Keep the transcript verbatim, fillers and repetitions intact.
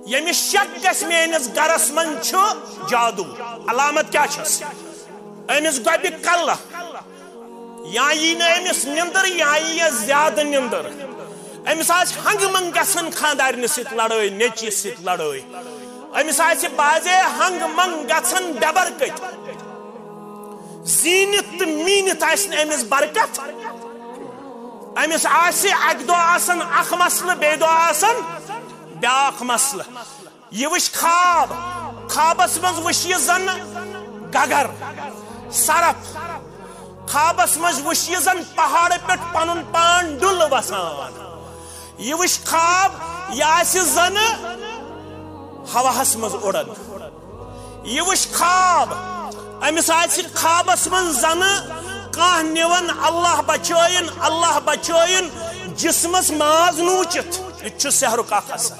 ییٚمِس شک گژھِ میٲنِس گرس منٛز چھُ جادو، علامت کیٛاہ چھس؟ أمِس گۄبہِ کلہٕ، یا یی نہٕ أمِس نِندٕر یا یی یَس زیادٕ نِندٕر۔ أمِس آسہِ ہنگہٕ منگہٕ گژھان خانٛدارنہِ سۭتۍ لڑٲے، نیٚچوِس سۭتۍ لڑٲے۔ أمِس آسہِ بازے ہنگہٕ منگہٕ گژھان بے برکتۍ۔ زیٖنِتھ تہٕ میٖنِتھ آسہِ نہٕ أمِس برکت۔ أمِس آسہِ اکہِ دۄہ آسان اکھ مسلہٕ، بیٚیہِ دۄہ آسان بیٛاکھ مسلہٕ۔ یہِ وٕچھ خواب، خوابس منٛز وٕچھ یہِ زن گگر، سرپھ۔ خوابس منٛز وٕچھ یہِ زن پہاڑٕ پٮ۪ٹھ پنُن پان ڈُلہٕ وسان۔ یہِ وٕچھ خواب، یہِ آسہِ زن ہواہس منٛز اُڑان۔ یہِ وٕچھ خواب، أمِس آسہِ خوابس منٛز زن کانٛہہ نِوان، اللہ بچٲیِن، اللہ بچٲیِن، جسمس ماز نوٗچِتھ۔ یہِ تہِ چھُ سحرُک اکھ اثر۔